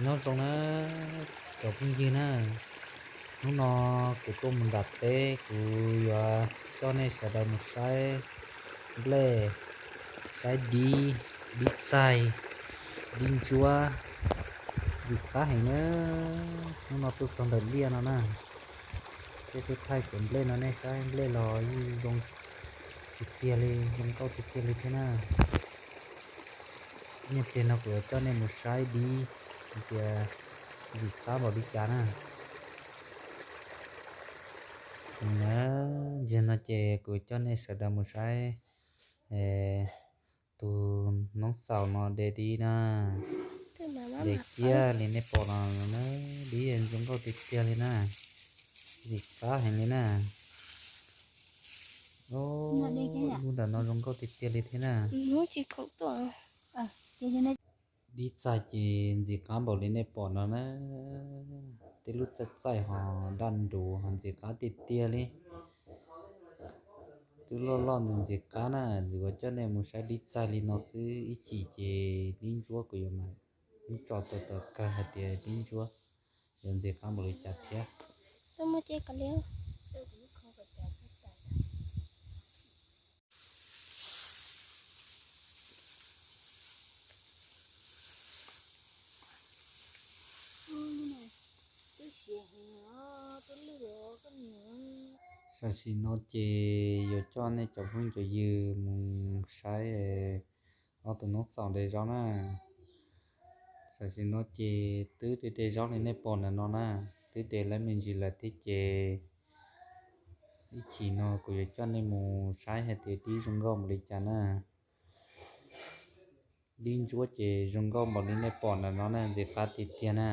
Nyob zoo na cov phooj ywg na, hnub no kuv tuaj mus nram teb, kuv yuav coj nej sawv daws mus saib nplej, saib dib, dib txaig, dib ntsuab, ntxim qab heev na. Hnub no tuaj txog ntawm liaj no na, peb tuaj thaij cov nplej no nej saib, nplej los yeej zoo tiag tiag li, zoo nkauj tiag tiag li thiab na. Niaj pliag no kuv yuav coj nej mus saib dib hais tias ntxim qab npaum li cas na. Ntxiag no ces kuv coj nej sawv daws mus saib tus noob xaus no de dib na. De kiag li nej pom no na, dib zoo nkauj tiag tiag li na, ntxim qab heev li na. Lub ntawm no zoo nkauj tiag tiag li thiab na. Dib txaig ces ntxim qab npaum li nej pom no na. Tej lub txaij txaij ho daj nruv ho ntxim qab tiag tiag li. Twb loj loj ntxim ntxim qab na, kuv coj nej mus saib dib txaig li no xwb, ib chim ces dib ntsuab kuv yuav mam tso tawm tawm kawg hais tias dib ntsuab yuav ntxim qab npaum li cas thiab. Tam sim no ces yuav coj nej cov phooj cov ywg mus saib ob tug noob xaus de zaub na. Tam sim no ces twb de de zaub li nej pom ntawm no na, twb de lawm me ntsis lawm thiab ces ib chim no kuv yuav coj nej mus saib hais tias dib zoo nkauj npaum li cas na. Dib ntsuab ces zoo nkauj npaum li nej pom ntawm no na, ntxim qab tiag tiag na.